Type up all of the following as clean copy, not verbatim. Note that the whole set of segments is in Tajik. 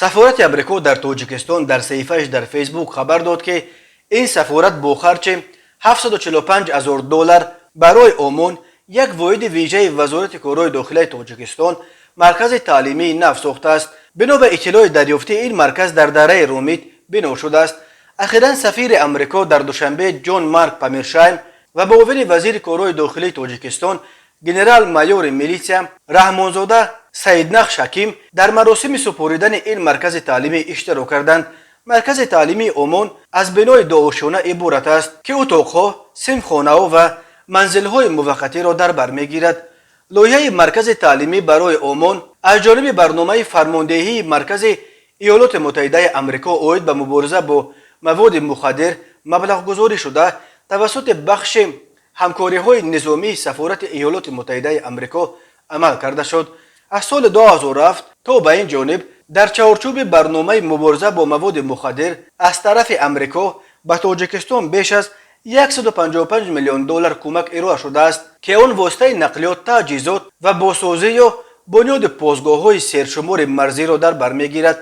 Сафорати Амрико дар Тоҷикистон дар саҳифааш дар Фейсбук хабар дод, ки ин сафорат бо харҷи 745 ҳазор доллар барои ОМОН, як воҳиди вижаи Вазорати корҳои дохилаи Тоҷикистон, маркази таълимии нав сохтааст. Бино ба иттилои дарёфтӣ, ин марказ дар дараи Ромит бино шудааст. Ахиран сафири Амрико дар Душанбе Ҷон Марк Паммершайм ва муовини вазири корҳои дохилии Тоҷикистон, генерал-майори милитсия Раҳмонзода Саиднақш Ҳаким дар маросими супоридани ин маркази таълимӣ иштирок карданд. Маркази таълимии ОМОН аз бинои дуошёна иборат аст, ки утоқҳо, синфхонаҳо ва манзилҳои муваққатиро дар бар мегирад. Лоиҳаи маркази таълимӣ барои ОМОН аз ҷониби барномаи фармондеҳии маркази Иёлоти Муттаҳидаи Амрико оид ба мубориза бо маводи мухаддир маблағгузорӣ шуда, тавассути бахши ҳамкориҳои низомии сафорати Иёлоти Муттаҳидаи Амрико амал карда шуд. Аз соли 2007 то ба ин ҷониб дар чаҳорчӯби барномаи мубориза бо маводи мухаддир аз тарафи Амрико ба Тоҷикистон беш аз 155 миллион доллар кӯмак ироа шудааст, ки он воситаи нақлиёт, таҷҳизот ва босозӣ ё бунёди постгоҳҳои сершумори марзиро дар бар мегирад.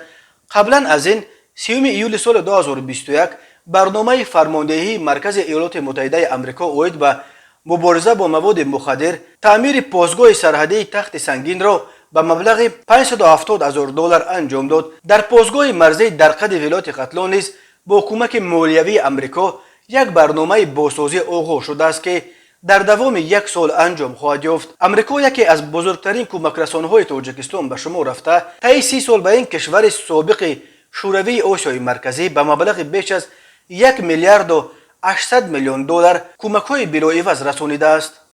Қаблан аз ин, 30 июли соли 2021 барномаи фармондеҳии маркази Иёлоти Муттаҳидаи Амрико оид ба мубориза бо маводи мухаддир таъмири постгоҳи сарҳадии Тахти Сангинро ба маблағи 570 ҳазор доллар анҷом дод. Дар постгоҳи марзии Дарқади вилояти Хатлон низ бо кӯмаки молиявии Амрико як барномаи босозӣ оғоз шудааст, ки дар давоми як сол анҷом хоҳад ёфт. Амрико яке аз бузургтарин кӯмакрасонҳои Тоҷикистон ба шумор рафта, таи 30 сол ба ин кишвари собиқи шӯравии Осиёи Марказӣ ба маблағи беш аз 1 миллиарду 800 миллион доллар кӯмакҳои билоиваз расонидааст.